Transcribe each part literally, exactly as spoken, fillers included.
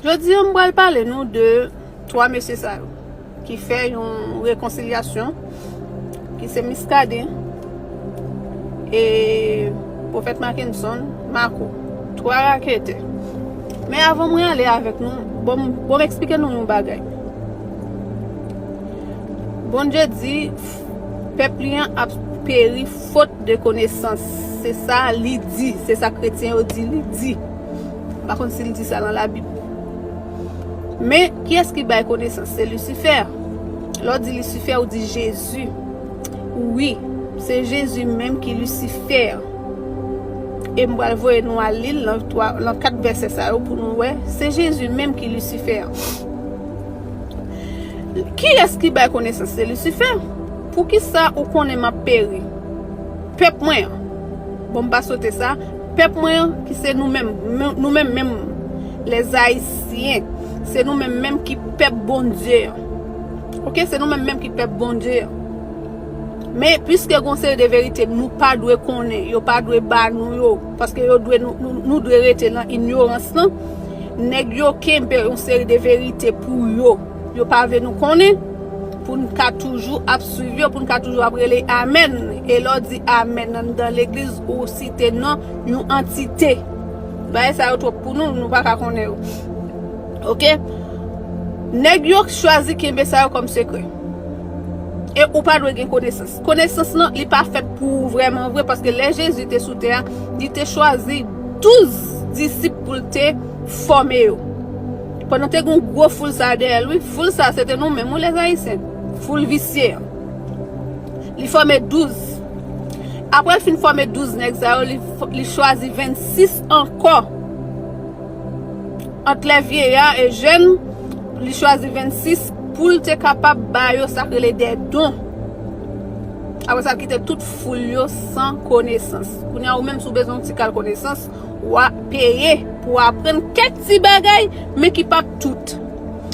Jodi a, m pral pale nou de twa mesye sa yo ki fè yon rekonsilyasyon, ki se Muscadin e Pwofèt Mackenson Marco. Twa raketè. Men avan mwen ale avèk nou, bon, bon, m eksplike nou yon bagay. Bondye di, pèp li an ap peri fot de konesans. Se sa li di, se sa kretyen yo di li di. M pa konn si l di sa nan Labib. Men, kiyès ki bay konesans? Se Lisifè. Lè w di Lisifè, ou di Jezi. Wi, se Jezi menm ki Lisifè. E m pral voye nou al li l nan twa, nan kat vèsè sa yo pou nou wè. Se Jezi menm ki Lisifè. Kiyès ki bay konesans? Se Lisifè. Poukisa ou konnen m ap peri? Pèp mwen an. Bon, m pa sote sa. Pèp mwen an, ki se nou menm, nou menm menm, les Haïtiens. Se nou menm menm ki pèp Bondye an. Oke, se nou menm menm ki pèp Bondye an. Men, piske gon seri de verite nou pa dwe konnen, yo pa dwe ba nou yo, paske yo dwe nou, nou, nou dwe rete nan inyorans lan, nèg yo kenbe yon seri de verite pou yo. Yo pa vle nou konnen, pou n ka toujou ap swiv yo, pou n ka toujou ap rele amèn. E lè w di amèn anndan legliz, ou site non yon antite. Bagay sa yo twòp pou nou, nou pa ka konnen yo. Oke? Nèg yo chwazi kenbe sa yo kòm sekrè. E ou pa dwe gen konesans. Konesans lan, li pa fèt pou ou vrèman vre, paske lè Jezi te sou tè a, li te chwazi douz disip pou l te fòme yo. Pandan te gen yon gwo foul sa dèyè l, wi. Foul sa, se te nou menm, wi, les Haïtiens. Foul visye an. Li fòme douz. Apre l fin fòme douz nèg sa yo, li, li chwazi vennsis ankò. Ant lè vyeya e jèn, li chwazi vennsis pou l te kapab ba yo sa k rele de don. Apre sa, l kite tout foul yo san konesans. Kounye a, ou menm, si w bezwen yon ti kal konesans, w a peye pou w aprann kèk ti bagay, men ki p ap tout.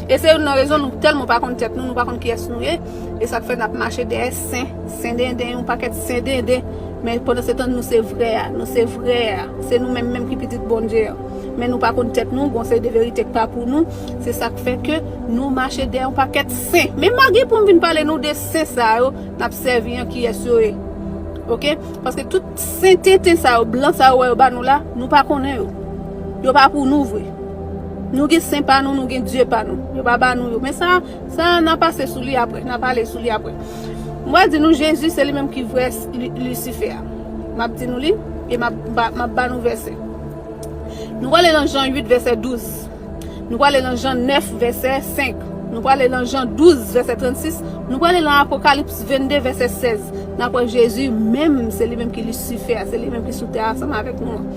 E se youn nan rezon nou tèlman pa konn tèt nou, nou pa konn kiyès nou ye. E sa k fè n ap mache dèyè sen, sen denden, yon pakèt sen denden. Men pandan se tan, nou se vrè a, nou se vrè a. Se nou menm menm ki pitit Bondye an. Men nou pa konn tèt nou, gon seri de verite k pa pou nou. Se sa k fè ke nou mache dèyè yon pakèt sen. Men malgre pou m vin pale nou de sen sa yo, n ap sèvi an, kiyès yo ye. Oke? Paske tout sen tenten sa yo, blan sa yo wè yo ba nou la, nou pa konnen yo. Yo pa pou nou vre. Nou gen sen pa nou, nou gen Dye pa nou. Yo pa ba nou yo. Men sa, sa, n a pase sou li apre. N a pale sou li apre. M pral di nou, Jezi, se li menm ki vrè Li-, Lisifè a. M ap di nou li, e m ap ba, m ap ba nou vèsè. Nou prale nan Jan uit, vèsè douz. Nou prale nan Jan nèf, vèsè senk. Nou prale nan Jan douz, vèsè trannsis. Nou prale nan Apokalips vennde, vèsè sèz. N ap wè Jezi menm, se li menm ki Lisifè a, se li menm ki sou tè a ansanm avèk nou an.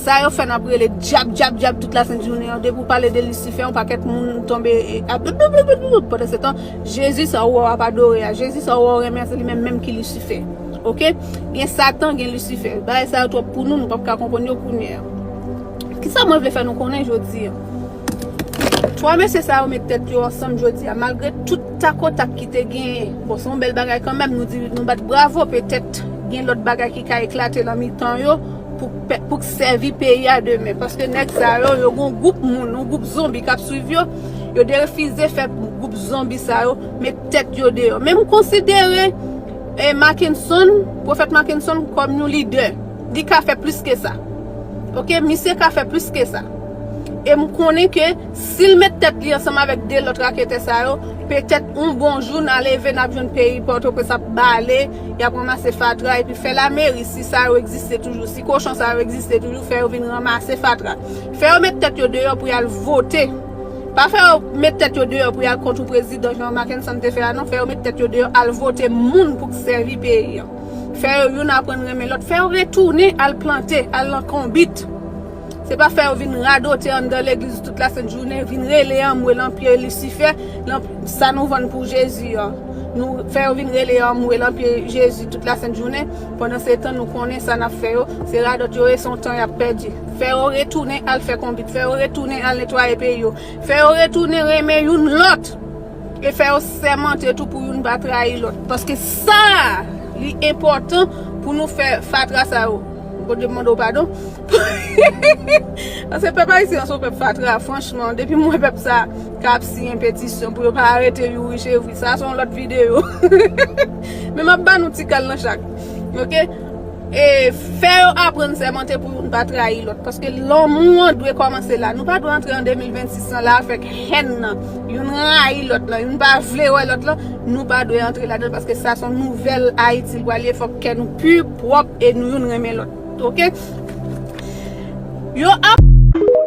Sa yo fè n ap rele dyab, dyab, dyab tout lasent jounen an. Depi w pale de Lisifè, yon pakèt moun tonbe, e, a, bloup, bloup, bloup, bloup, bloup. Pandan se tan, Jezi sa ou wè w ap adore a, Jezi sa ou wè w renmen a, se li menm menm ki Lisifè. Oke? Gen Satan, gen Lisifè. Bagay sa yo twòp pou nou, nou p ap ka konprann yo kounye a. Kisa mwen vle fè nou konnen jodi a? Twa mesye sa yo met tèt yo ansanm jodi a, malgre tout takotak ki te genyen. Bon, se yon bèl bagay kanmenm, nou di, nou bat bravo, petèt gen lòt bagay ki ka eklate nan mitan yo pou, pou k sèvi peyi a demen. Paske nèg sa yo, yo gon gwoup moun, yon gwoup zonbi k ap swiv yo, yo derefize fè gwoup zonbi sa yo met tèt yo deyò. Men m konsidere, e, Mackenson, Pwofèt Mackenson kòm yon lidè. Li ka fè plis ke sa. Oke, misye ka fè plis ke sa. E m konnen ke si l met tèt li ansanm avèk de lòt raketè sa yo, petèt yon bon jou n a leve, n ap jwenn peyi Pòtoprens ap bale, y ap ranmase fatra, epi fè lameri, si sa yo egziste toujou, si kochon sa yo egziste toujou, fè yo vin ranmase fatra. Fè yo met tèt yo deyò pou y al vote. Pa fè yo met tèt yo deyò pou y al kont yon prezidan jan Mackenson te fè a, non. Fè yo met tèt yo deyò, al vote moun pou k sèvi peyi an. Fè yo youn aprann renmen lòt. Fè yo retounen al plante, al nan konbit. Se pa fè yo vin radote anndan legliz tout lasent jounen, vin rele anmwe lan pye Lisifè, lan, sa nou vann pou Jezi an. Nou fè yo vin rele anmwe lan pye Jezi tout lasent jounen. Pandan se tan, nou konnen sa n ap fè yo, se radòt yo ye, se yon tan y ap pèdi. Fè yo retounen al fè konbit, fè yo retounen al netwaye peyi yo. Fè yo retounen renmen youn lòt. E fè yo sèmante tou pou youn pa trayi lòt. Paske sa, li enpòtan pou nou fè fatra sa yo. Bondye mande w padon. Paske pèp ayisyen an se yon pèp fatra, franchman. Depi m wè pèp sa ka ap siyen petisyon pou yo pa arete Youri Chevry, sa se yon lòt videyo. Men m ap ba nou ti kal nan chak. Oke? E fè yo aprann sèmante pou youn pa trayi lòt. Paske lanmou an dwe kòmanse la. Nou pa dwe antre an de mil vennsis lan la avèk hèn nan. Youn rayi lòt lan, youn pa vle wè lòt lan. Nou pa dwe antre ladan l paske sa se yon nouvèl Ayiti l pral ye. Fòk kè nou pi pwòp e nou youn renmen lòt. Oke? Yo ap